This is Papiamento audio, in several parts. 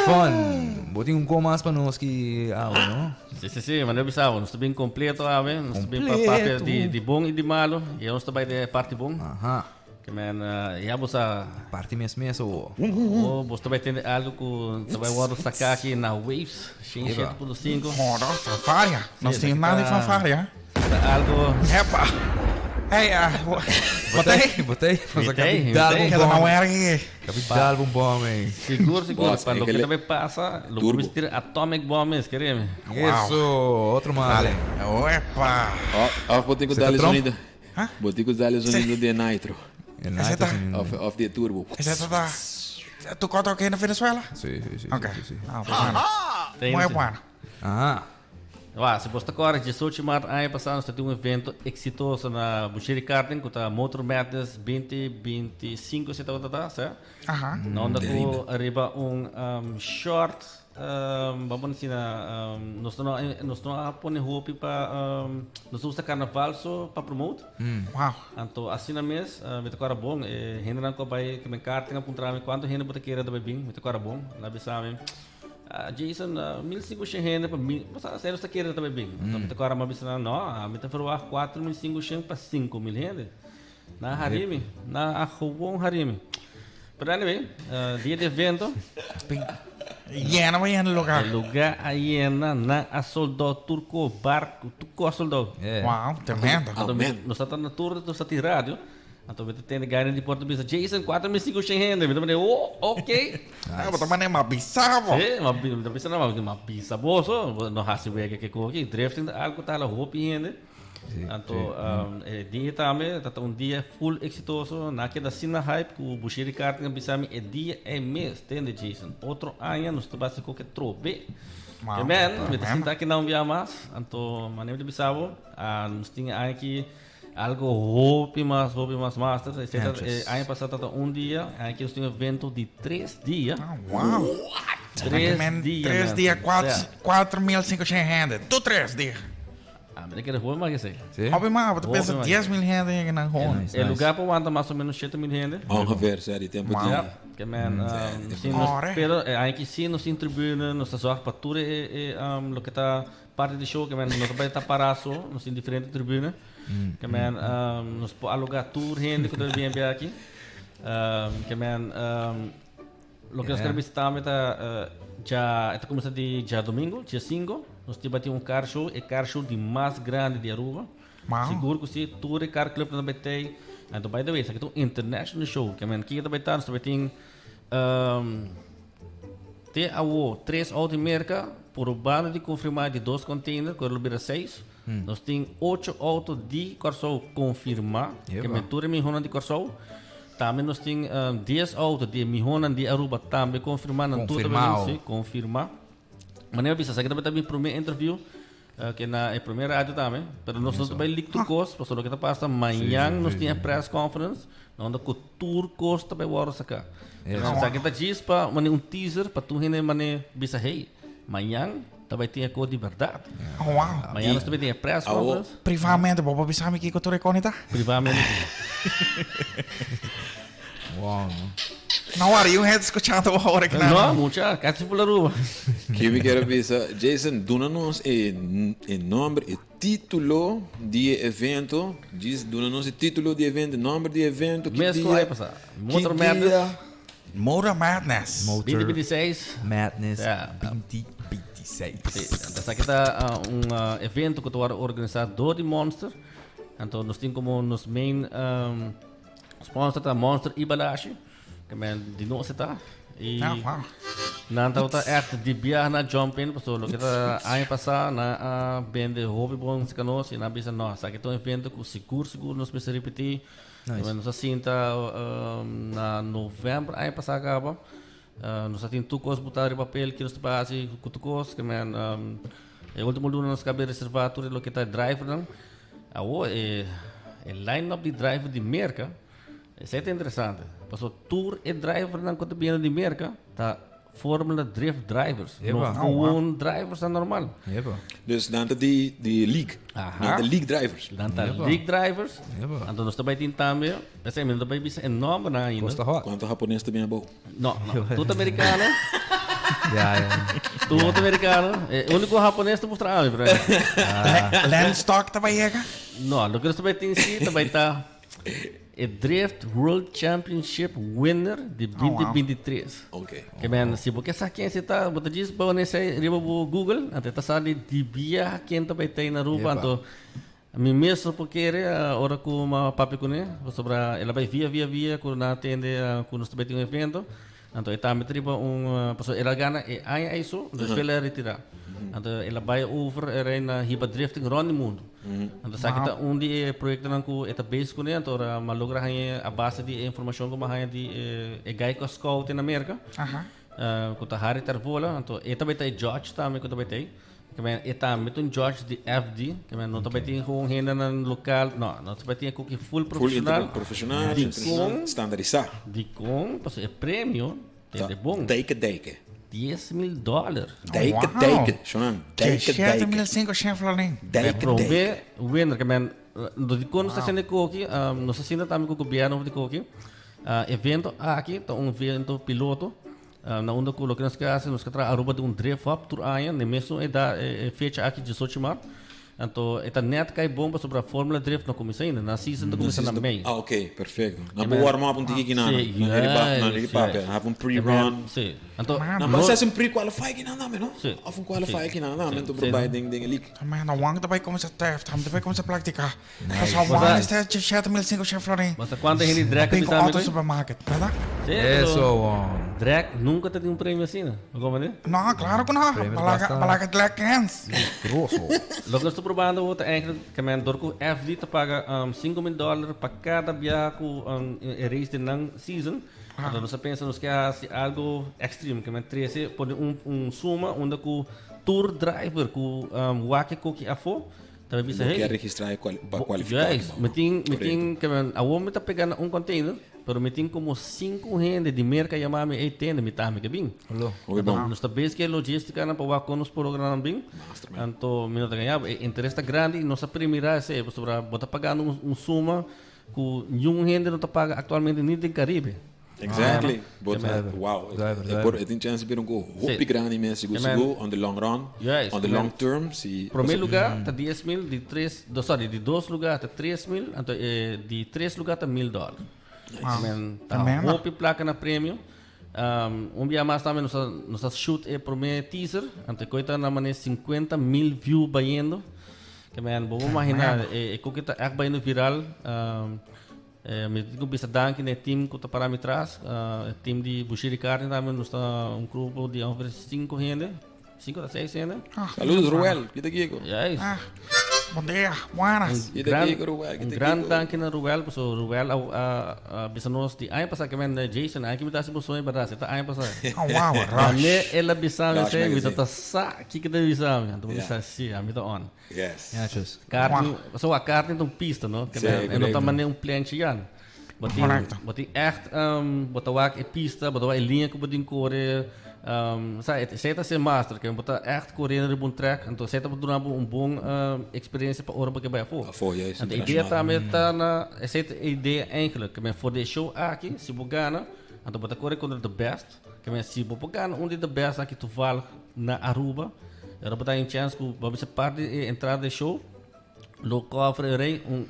Fun. Bo tin un ko mas pa nos ki awe, no? Si, si, si, manera bisa awe, nos ta bin completo awe, nos ta bin pa papia di, di bon y di malo, y nos ta bai de parti bon. Aha. Ke men, ya bo sa. Parti mes mes awo. Oh, bo ta bai tende algo ku ta bai wordo saka aki na Waves, 107.5. Hoor, fanfaria. Nos tin nada di fanfaria. Ta algo. Epa. Hey, ah, botei. Botei. Botei. Dal un Keda bom. na werk. Capital bom bom, eh. Sigur, sigur. Boss, Pa loke enkele- ta bai pasa, lo Turbo. mester atomic bomb is, kereme. Eso, otro mas. Dale. Epa. Of bo tin ku Zeta dal e Trump? sonido. Huh? Bo tin ku dal e sonido di e nitro. E nitro Zeta. sonido. Of di e turbo. Ese ta Tu koto que na Venezuela? Sí, sí, sí. Ok. sí, sí. Ah, bueno. Tem Muy sim. bueno. Aha. Wa, si bo ta kòrda, 18 maart aña pasá nos ta tin un evento eksitoso na Bushiri Karting ku ta Motor Madness 2025 si tabata ta, sè? Aha. Na unda ku riba un um, short, um, bam pone asina, um, nos no, nos no a pone hopi pa, um, nos usa karnaval so pa promote. Wow. Anto asina mes, uh, mi ta kòrda bon, e hendenan ku a bai ku men karting a puntra mi kuantu hende bo ta kere ta bai bin, mi ta kòrda bon, nan a bisa mi, Ah, Jason, 1500 hende pa mi, bo sa, serio ta kere ta bin. Anto mi ta kòrda mi a bisa nan, no, ami ta verwacht 4500 pa 5000 hende. Nan a hari mi, nan a gewoon hari mi. Pero anyway, dia di evento. Yena bo yena lugar. E lugar a yena, nan a sold out tur ko, bar, tur ko a sold out. Wow, tremendo. Anto nos ta na tur, nos ta tin radio. Anto mi ta tende gana di porta bisa, Jason, 4500 hende. Mi ta manda, oh, ok. Ah, bo ta manda ma bisa bo. Sí, ma mi ta bisa no, ma bisa boso. No hasi wega ke koki. Drifting ta algo ta hala hopi hende. Anto, e dia tambe ta un dia full exitoso. Na keda asina hype ku Bushiri Karting a bisa mi e dia ei mes, tende Jason, otro aña nos ta basa koke trobe. Wow. Ke men, mi ta sinta aki na un bia mas. Anto, mane mi ta bisa bo, nos tin e aña aki Algo hopi mas, hopi mas master. Esei ta, eh, aña pasá tabata un dia, aña aki nos tin un evento di tres dia. Ah, wow. Tres Men, dia, tres man. dia, cuatro, Ja. 4.500 hende. Tu tres dia. Ah, mi ta kere hopi mas que esei. Sí? Hopi mas, bo ta Hopi pensa mas. 10.000 hende yega nan gewoon. Nice, E nice. lugar por wanta mas o menos 7.000 hende. Ongeveer, sa di tempo Wow. di. Ja, ke men, si nos, Ore. pero eh, aña aki si nos tin tribune, nos ta zorg pa tur e, e, loke ta Parti di show ke men no ta bai ta para so, nos tin diferente tribune. Ke men nos por aloga tur hende ku ta bien bia aki. Ke men loke nos kere bisa tambe ta dja e ta kuminsá di djadomingo, dja sinku, nos tin bai tin un car show, e car show di mas grandi di Aruba. Sigur ku si, tur e car clubnan ta bai tei. Anto by the way, esaki ta un international show. Ke men kiko ta bai ta, nos ta bai tin Te awo tres auto di Merca, probando di confirma di dos container, cu lo bira seis. Nos tin ocho auto di Corsou confirma, que men tur e mihonan di Corsou. Tambe nos tin 10 auto di e mihonan di Aruba tambe confirma, nan tur ta Confirmao. bini, si, confirma. Manera bisa, esaki tabata mi prome interview. Ke na e prome radio tambe, pero nos no ta bai leak tur kos, pasobra loke ta pasa mañan nos tin e press conference na unda ku tur kos ta bai wòrdu saká. Esaki ta djis pa mane un teaser pa tur hende mane bisa hey, mañan ta bai tin e kos di bèrdat. Mañan nos ta bai tin e press conference. Privamente bo por bisa mi kiko tur e kos ta? Privamente si. Wow, no. No worry, un hende escuchando bo ahora que No, mucha, casi full Aruba. Ki mi kier a bisa, Jason, duna nos e, e nomber, e título di e evento. Djis duna nos e título di evento, e nomber di evento, ki Mes ku dia, ai pasa. ki Motor Madness. dia. Motor Madness. Motor 2026. Madness Ja. 2026. Sí, esaki ta un evento ku ta wòrdu organisá dor di Monster. Anto nos tin komo nos main Sponsor ta Monster y Balashi. Que men di nos ta. Y Ah, wow. nan tabata echt di biaha na jump in, paso loke ta aña pasá nan a bende hopi bon cerca nos y nan a bisa no, esaki ta un evento cu sigur sigur nos mester ripiti. Nice. Nos a sinta na november aña pasá caba. Nos a tin tur cos botá riba papel ki nos ta bay haci cu tur cos. Ke men e ultimo luna nos caba di reserva tur loke ta e drivernan. Awo e e line up di driver di Merca, esei ta interesante. Pasobra tur e drivernan ku ta bini di Merca ta Formula Drift drivers, no Epa. gewoon driversnan normal. Epa. Dus nan ta di di league. Aha. Nan ta league drivers. Nan ta Epa. league drivers. Epa. Anto nos ta bai tin tambe, p'esei mi no ta bai bisa e nombernan ainda. Costa hot. Kuantu hapones ta bini abou? No, no, tur ta americano. Ja, ja. Tur otro americano. E único japonés ta mustra ami, bro. Landstock ta bai yega? No, loke nos ta bai tin si ta bai ta e Drift World Championship winner di 2023. Ok. Ke men, si bo ke sa ken si ta, bo ta djis pone esei riba bo Google, anto e ta sali di bia ken ta bai ta na Aruba, Epa. anto mi mes no por kere ora ku mi a papia kuné, pasobra el a bai via via via ku nan a tende ku nos ta bai tin un evento, anto e tambe ta riba un, pasobra el a gana e aña ei so, despues el a retirá. Anto el a bai over e rei na hiba drifting rònt di mundu. Anto esaki ta un di e proyektonan ku e ta bezig kuné, anto ora mi a logra haña a base di e informashon ku mi a haña di e guy ku a scout na Merka, ku ta Harry Tervola, anto e ta bai ta e judge tambe ku ta bai ta ei. Ke e tambe ta un judge di FD, ke men no ta bai tin gewoon hendenan lokal, no, nos ta bai tin e koki full profesional. Full profesional, Dikon, standarisá. Dikon, pasobra e premio ta de bon. Dijke, dijke. 10 mil dòler. Dijke, dijke. Shonan, dijke, dijke. 7500 florin. Dijke, dijke. Prome winner, ke men, dikon nos ta haciendo e koki, nos ta sinta tambe ku gobierno over di koki. Evento aki ta un evento piloto. Na unda ku loke nos ke hasi, nos ke traha Aruba den un drift hub tur aña, den mesun edad, e fecha aki, 18 mart. Anto e ta net kai bon pasobra Formula Drift no kuminsá ainda, nan season ta kuminsá na mei. Ah, ok, perfecto. Nan por warm up un tiki kinan. Nan heri ba, nan heri papia, nan have un pre-run. Sí. Anto Nan por hasi un pre-qualify kinan tambe, no? Sí. Of un qualify kinan tambe, anto por bai den den e league. Man, Juan ta bai kuminsá drift, ta bai kuminsá praktiká. Pasobra Juan esta 7500 florin. Basta cuánta gente drag Bin bisa auto supermarket, ¿verdad? Sí, Eso, Juan. Drag nunca te un premio así, ¿no? ¿Cómo ne? No, claro que no. Premio Balaga, basta. balaga drag cans. Grosso. Lo que estoy probando wordt eigenlijk, que men door ku FD te paga 5 mil dólares pa cada viaje ku e race de nan season. Entonces nos pensa nos que hace algo extreme, que men 13 pone un suma onda ku tour driver ku wake koki afo. Ta bai bisa, No hey. kier registrá e kual- pa kualifiká. Juist, mi tin, mi tin, ke men, awor mi ta pega na un container, pero mi tin como cinco hende di Merca yama mi, hey, tende, mi ta mi ke bin. Hallo. Hopi bon. Nos ta bezig ke logística nan pa wak kon nos por logra nan bin. Master, man. Anto mi no ta gaña, e interes ta grandi y nos a primira esei, pasobra bo ta pagando un suma ku niun hende no ta paga actualmente ni den Caribe. Exactly. But, Zuiver. wow. Zuiver, E zuiver. por, e tin chance bira un go hopi grandi mes, sigur sigur, on the long run, Juist, on the man. long term, si. Promé lugar ta 10 mil, di tres, do, sorry, di dos lugar ta 3 mil, anto di tres lugar ta 1000 dòler. Men, ta Tremendo. hopi plaka na premio. Un dia mas tambe nos a shoot e promé teaser, anto koi ta na mane 50 mil view bayendo. Ke men, bo imaginá, e koki ta echt bayendo viral. Mi tin ku bisa danki na e team ku ta para mi tras, e team di Bushiri Carne tambe, nos ta un grupo di ongeveer cinco hende, cinco ta seis hende. Saludos, Ruel. Kita Kiko. Juist. Ah, bom dia, buenas. Kita Gran, Kiko, Ruel. un Kita gran Kiko. danki na Ruel, paso Ruel a bisa nos di aña pasá, ke men Jason, aña ki mi ta hasi bo soño berdad, ta aña pasá. Oh, wow, rush. Wanneer el a bisa mi Rush esei, mi Magazine. ta sa kiko ta bisa mi. Anto mi bisa, si, ami ta on. Yes. Ja, just. Karting, so a karting ta un pista, no? Ke Sí, men, e no ta correcto. mane un plenchi yan. Bo tin, Correcto. bo tin echt, bo ta wak e pista, bo ta wak e linea ku bo tin kore, sa, esei ta ser master, ke bo ta echt kore riba un track, anto esei ta duna bo un bon experiencia pa ora bo ke bai afó. Afó, juist, Anto e idea internacional. tambe ta na, esei ta e idea eigenlijk, ke men for de show aki, si bo gana, anto bo ta kore kontra the best, ke men si bo por gana un di the best aki toevallig na Aruba, ora bo ta in chance ku bo bisa parte di e entrada di show, lo cover rei un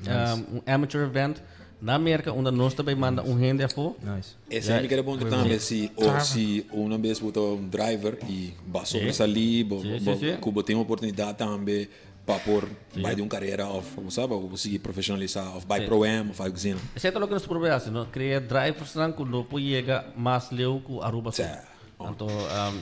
amateur event na Amerika unda nos tambe manda un hende afó. Nice. Esei mi kere puntra tambe si o si una bes bo ta un driver i ba sobresalí, bo Sí, sí, sí. ku bo tin oportunidat tambe pa por bai di un karera òf, bo sabi, bo sigui profeshonalisá òf bai pro-am òf algu asina. Esei ta loke nos probeer hasi, no? Krea drivers nan ku lo por yega mas leu ku Aruba so. Anto,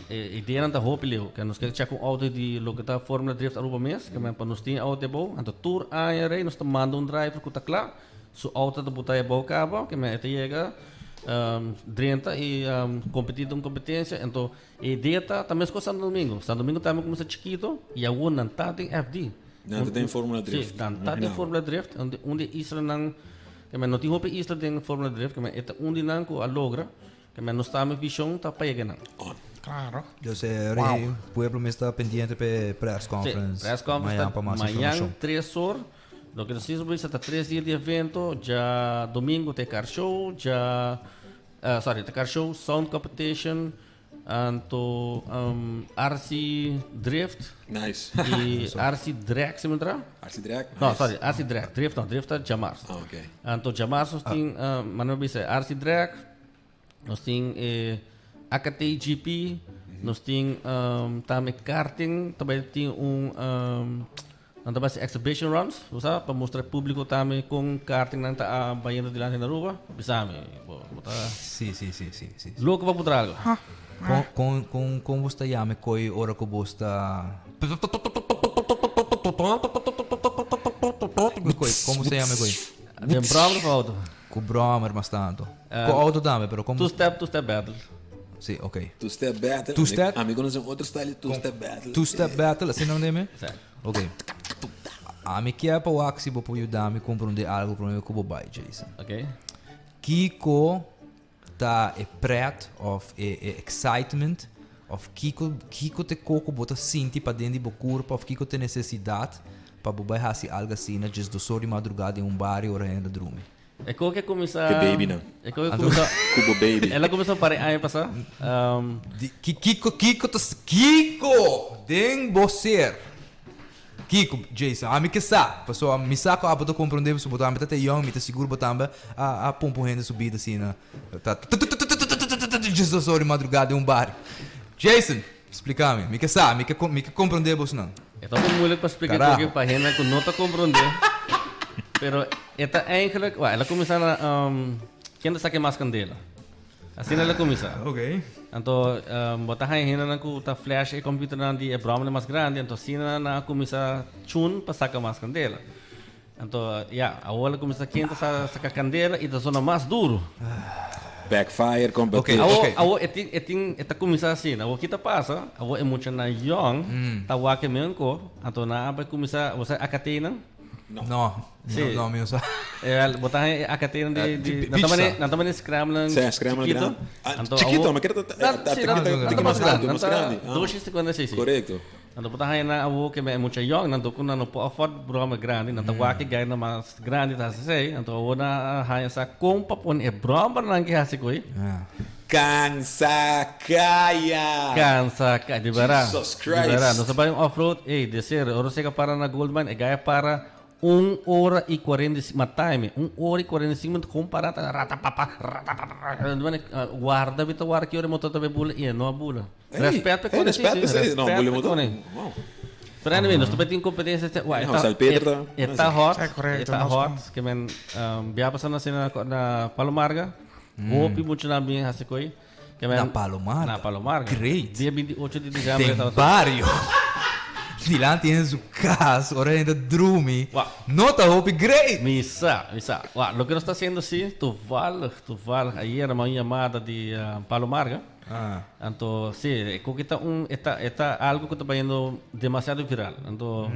e ideanan ta hopi leu. Ke nos ke check un auto di loke ta Formula Drift Aruba mes, ke men pa nos tin auto abou. Anto tur aña rei nos ta manda un driver ku ta kla, su auto ta botá abou kaba, ke men e ta yega drenta i kompetí den un kompetensia. Anto e idea ta meskos Santo Domingo. Santo Domingo tambe kuminsá chikito i awor nan ta den FD. Nan ta den Formula Drift. Sí, nan ta den Imagina. Formula Drift. Un di e islanan, ke men no tin hopi isla den Formula Drift, ke men e ta un di nan ku a logra. Ke men nos tambe vision ta pa yega nan. On. Claro. Dus rei, pueblo mes ta pendiente p'e press conference. Sí, press conference Mañan ta pa mas mañan informacion. 3 or. Loke nos tin bisa ta 3 dia di evento. Djadomingo te car show, sorry, te car show, sound competition. Anto um, RC Drift. Nice. Y RC Drag, si me entra? RC Drag? No, sorry, RC Drag. Drift no, Drift ta djamars. Ah, ok. Anto djamars nos tin, uh, mano bisa, RC Drag, nos tin eh, AKT GP, nos tin um, tambe karting, tambe tin un um, Nan ta basi exhibition runs, bo sa, pa mustra e publico tambe con karting nan ta a bayendo dilanti na Aruba. Bisa mi, bo, bo ta Sí, sí, sí, sí, sí. loco pa putra algo. Con, con, con, con bo ta yama e kooi ora cu bo sta Kooi, con bo ta yama e kooi? Den brommer of auto? Cu brommer mas tanto. Cu auto tambe, pero con Two step, two step battle. Sí, ok. Two step battle. Two step? Ami conoce un otro style di two step battle. Two step battle, asina nan deme? Sí. Ok. Ami kier pa wak si bo por yuda mi comprende algo prome cu bo bai, Jason. Ok. Kiko ta e pret of e, e excitement of kiko, kiko te koko bo ta sinti paden di bo curpa of kiko te necesidad pa bo bai haci algo asina djes dosor di madruga den un bario ora hende ta drumi? E koe ke kuminsá. Ke baby nan. E koe ke kuminsá. Ku bo baby. El a kuminsá un par di aña pasá. Di ki kiko kiko ta kiko den bo ser kiko Jason ami ke sa pasobra mi sa ku abo ta komprondé pasobra bo tambe ta te yòn mi ta sigur bo tambe a a pumpa un hende su bida asina ta tututututututututu di madrugá den un bario Jason splika mi mi ke sa mi ke mi ke komprondé bosnan. E ta un poco moeilijk pa splika Carajo. koki pa hende ku no ta komprondé pero e ta eigenlijk wa el a kuminsá na ken ta sa ke mas kandela asina el a kuminsá. Ok. Anto bo ta haña hendenan ku ta flash e computernan di e bròmmernan mas grandi anto asina nan a kuminsá chun pa saka mas kandela. Anto ya, awor el a kuminsá kenta sa saka kandela i ta zona mas duru. Backfire competition. Awor, Ok. awor e tin, e tin, e ta kuminsá asina. Awor ki ta pasa? Awor e muchanan yòn ta wak e menko, anto nan a bai kuminsá, bo sa akatenan? No. No, Sí. no, mi no sa. Eh, bo ta haña e akatenan di, di, Di nan ta pizza. mane, nan ta mane scramblenan Sí, scramble chikito. grandi. Ah, Anto chikito, awor- ma kere ta- ta- Nan- ta- sí, ta- nan- ta- nan ta ta mas mas grandi, grandi, mas nan ta grandi. Ah. 256. Correcto. Anto bo ta haña nan awor ke e mucha yòn, nan ku nan no por afford bròmer grandi, nan ta wak e gainan mas grandi ta hasi esei, anto awor nan a haña sa kon pa pone e bròmernan ke hasi ku ei. Kansa kaya! Kansa kaya, di bèrdat. Jesus Christ! Di bèrdat. Nos a bai un off-road, ey, de ser, ora nos yega para na Goldmine, e gai a para un ora i kuarenta i sinku, ma time, un ora i kuarenta i sinku minuto kon para ta ratapapa, ratapapa, warda mi ta warda ki ora e motor ta bai bula i e no a bula. Respet pa Hey, kone, respet sí, sí, pa esei. No, respet bula pa motor. kone. Wow. Pero anyway, nos tambe tin competencia este, wa, No, e ta, salpeter ta- e, e ta hot, Sí, correcto, e ta nos hot, ke men um, bia pasa na sena na Palo Marga, hopi mucho na bin hasi koi. Ke men, Na Palo Marga? Na Palo Marga. Great. Dia 28 di diciembre Den tabata. barrio. Dilanti en su cas, ora hende drumi. Wa. No ta hopi great. Mi sa, mi sa. Wa, loke nos ta haciendo si, toevallig, toevallig, ayer a llamada di uh, Palo Marga. Ah. Anto, sí, e koki ta un, e ta, e ta algo ku ta bayendo demasiado viral. Anto,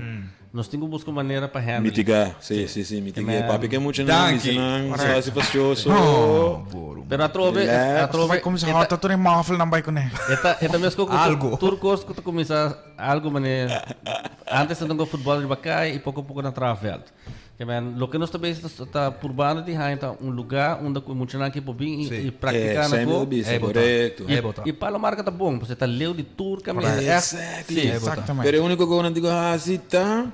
nos tin ku buska un manera pa handle. Mitiga, sí, sí, sí, mitiga. Man. Papi ke mucho nan, Danki. bisa nan, sa hasi fastioso. Oh, boro. Pero atrobe, Relax. atrobe, Bai kuminsá e ta, hòt tur e mòfel nan bai kuné. e ta, e ta meskos ku Algo. tur kos ku ta kuminsá algo manera, antes nan ta futbòl riba kai i poko poko nan traha vèlt. Ke men, loke nos ta bezig ta ta purbando di haña ta un lugá unda ku e muchanan ke por bin i Sí. i praktiká na Semper ko. ta bisa, Ey, bota. korekto. Ey, bota. I Palo Marga ta bon, pasobra ta leu di tur kaminda. Ègt, Exactly. sí. Exactamente. Pero e úniko ku nan digo hasi ta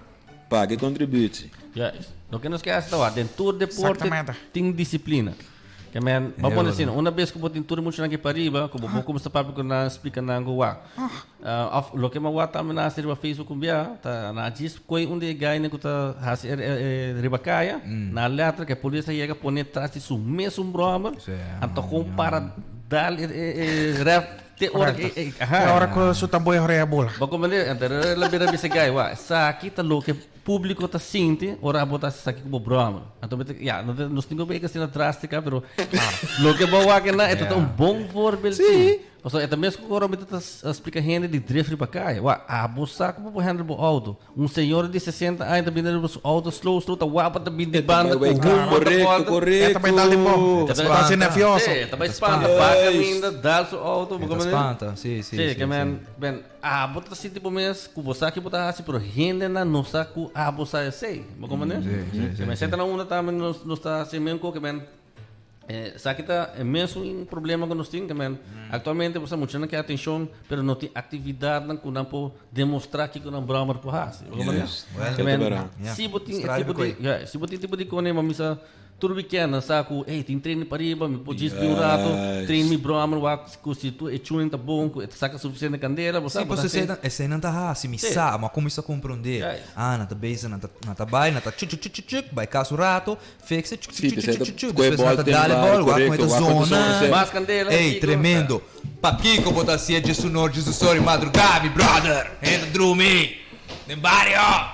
paga e kontributie. Juist. Loke nos ke hasi ta wak, den tur deporte Exactamente. tin disiplina. Ke men, bo Ey, pone bota. asina, una bes ku bo tin tur e muchanan ke pariba, ku bo por kuminsá papia ku nan, splika nan ku wak. Of loke mi a wak tambe nan hasi riba Facebook un bia, ta nan a djis koe un di e gainan ku ta hasi e riba kaya, nan a lèter ku e polis a yega pone tras di su mesun bròmer, anto kon para dal e rèf te ora ku e, aha. Te ora ku su tambor e horea bula. Bo komprende? Anto el a bira bisa e gai, wak, esaki ta loke Públiko ta sinti ora abo ta hasi esaki ku bo bròmer. Anto mi ta, ya, no ta, nos tin ku beka asina drástika, pero loke bo wak einan, e ta un bon voorbeeld sí. Pasobra e ta mes ku ora mi ta splika hende di drift riba kaya. Wak, abo sa ku bo por handle bo outo. Un señora di sesenta aña ta bini riba su outo slow slow, ta wapa ta bini di banda ku humo ta Korekto, bòlta. korekto. E ta bai dal di bo. E ta Ta hasi nervioso. Sí, e ta bai spanta, pa kaminda, dal su outo. E ta spanta, sí, sí, Sí, sí, ke men, ben, Abo ta sinti bo mes ku bo sa ki bo ta hasi, pero hendenan no sa ku abo sa esei. Bo comprende? Sí, sí, sí, Ke men sí. senta na unda tambe nos nos ta hasi men ku ke men. Esaki ta e mesun problema ku nos tin, men aktualmente bo sa muchanan ke atenshon pero no tin aktividatnan ku nan por demostrá kiko nan bròmer por hasi. Si bo tin e tipo di, si bo tin e tipo di kone bo misa tur wikènt nan sa ku ey tin training pariba mi por djis bin un rato train mi bròmer wak ku si tur e tuning ta bon ku e ta saka sufisiente kandela bo sa bo ta hasi. Esei nan ta hasi mi sa, mi a kuminsá komprondé. Ah nan ta bezig nan ta bai nan ta chuk chuk chuk chuk bai kas un rato. Fixe, chu, chu, chu, chu, chu, chu, despues nan ta dal e bòl, wak kon e ta zona. Mas kandela, Ey, Kiko. tremendo. Pakiko bo ta hasié djesunor djesusor i madrugá, mi brother? Hende ta drumi den bario.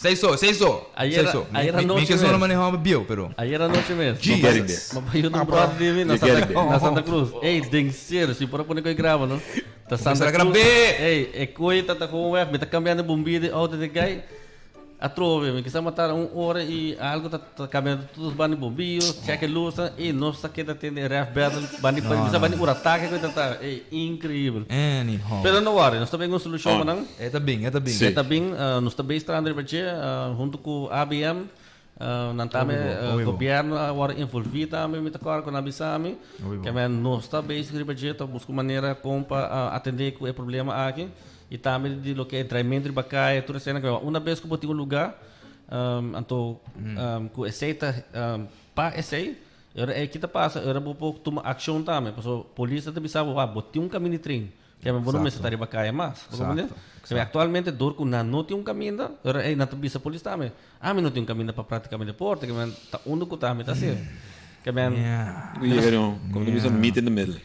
Sei so, sei so, Ayer, sei so. Mi, ayer mi, mi anochi ke zona mes. manehá hopi bieu, pero. Ayer anochi mes. Jesus. Ma pa yuda un brother di mi na Santa, na Santa Cruz. Ey, den serio, si por a pone koe graba, no? Ta Santa Kuminsá Cruz. grab'é! Ey, e koe ta ta gewoon weg. Mi ta kambiando e bombilla di auto di guy. Atrobe, mi kisa matar un ora i algo ta ta cambiando tur los bandi bombillo, check e luznan i nos ta keda tende e ref battle bandi pa mi sa bandi ur atake ku e ta ta, ey increíbel. Anyhow. Pero no worry, nos ta bin un solucion pa nan. E ta bin, e ta bin. Sí. E ta bin, nos ta bay strand riba dje hunto ku ABM, nan tambe Hopi bo, hopi bo. gobierno a wòrdu envolví tambe mi ta kòrda ku nan a bisa mi, Hopi bo. ke men nos ta bezig riba dje ta buska un manera kon pa atendé ku e problema aki. I tambe di loke e draimentu riba kaya, tur esena ku una bes ku bo tin un lugá, anto ku esei ta pa esei, e ora ei kita pasa, e ora bo por tuma akshon tambe, pasobra polis ta bisa bo, wak, bo tin un kaminda di tren, keme bo no mester ta riba kaya mas, bo comprende? Keme aktualmente dor ku nan no tin un kaminda, e ora ei nan ta bisa polis tambe, ami no tin un kaminda pa praktika mi deporte, keme ta unda ku ta mi ta hasi. Keme Yega no, como ta bisa meet in the middle.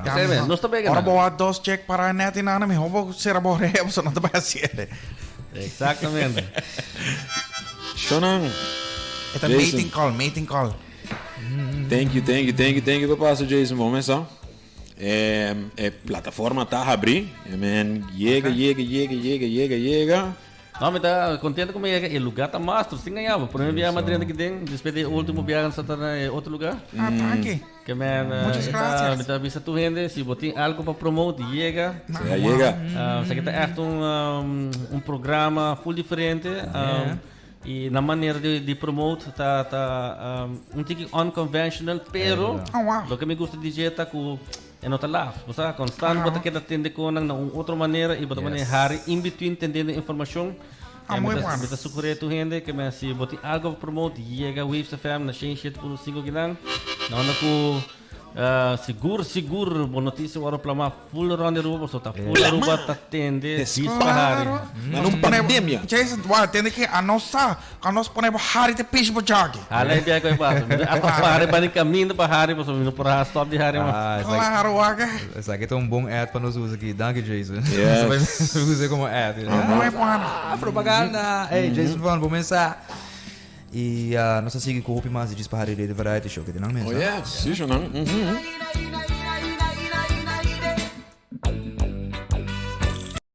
Esei nos ta bega Ora nan. bo wak dos check para net y nana, mihor bo cera bo oreja pasobra no ta bay hacié. Exactamente. Shonan. E ta Jason. mating call, mating call. Thank you, thank you, thank you, thank you pa pasa Jason. Bon mesa. E, e plataforma ta habri. E men yega, yega, yega, yega, yega, yega. No, mi ta contento cu mi yega e lugar ta mastro, sin gaña bo. Primer biaha mi a drenta aki den, despues di e ultimo biaha nos a ta na e otro lugar. Ah, danki. Ke men, Muchas e ta, gracias. mi ta bisa tur hende, si bo tin algo pa promote, yega. Sea yega. Esaki ta echt un, un programa full diferente. Y nan manera di, di promote ta, ta un tiki unconventional, pero Oh, wow. loke mi gusta di dje ta cu E no ta laf. Bo sa, constant bo ta keda tende konan na un otro manera i bo ta pone hari in between tendendo informacion. Ah, E muy mi ta, bueno. mi ta sugerir tur hende ke men si bo tin algo pa promote, yega Waves FM na 107.5 kinan. Na unda ku eh, sigur, sigur bo noticia wòrdu plamá full rond di Aruba, pasobra ta full Aruba ta tende dis pa hari. Claro. Na un pandemia. Jason, wou tende ke a nos sa, a nos pone bo hari te pishi bo jagi. Hala e biaha ku e pasa. Mi hasta pare bani kaminda pa hari pasobra mi no por haha stop di hari mas. Ah, esaki, Claro, wak. esaki ta un bon ad pa nos usa aki. Danki Jason. Yes. Nos usa como ad. Muy bueno. Ah, propaganda. Hey, Jason Van, bo mesa. I nos ta sigui ku hopi mas di Djis pa Hari Radio Variety Show. Ke te nan mesa. Oh yeah, sí, Shonan. Mhm.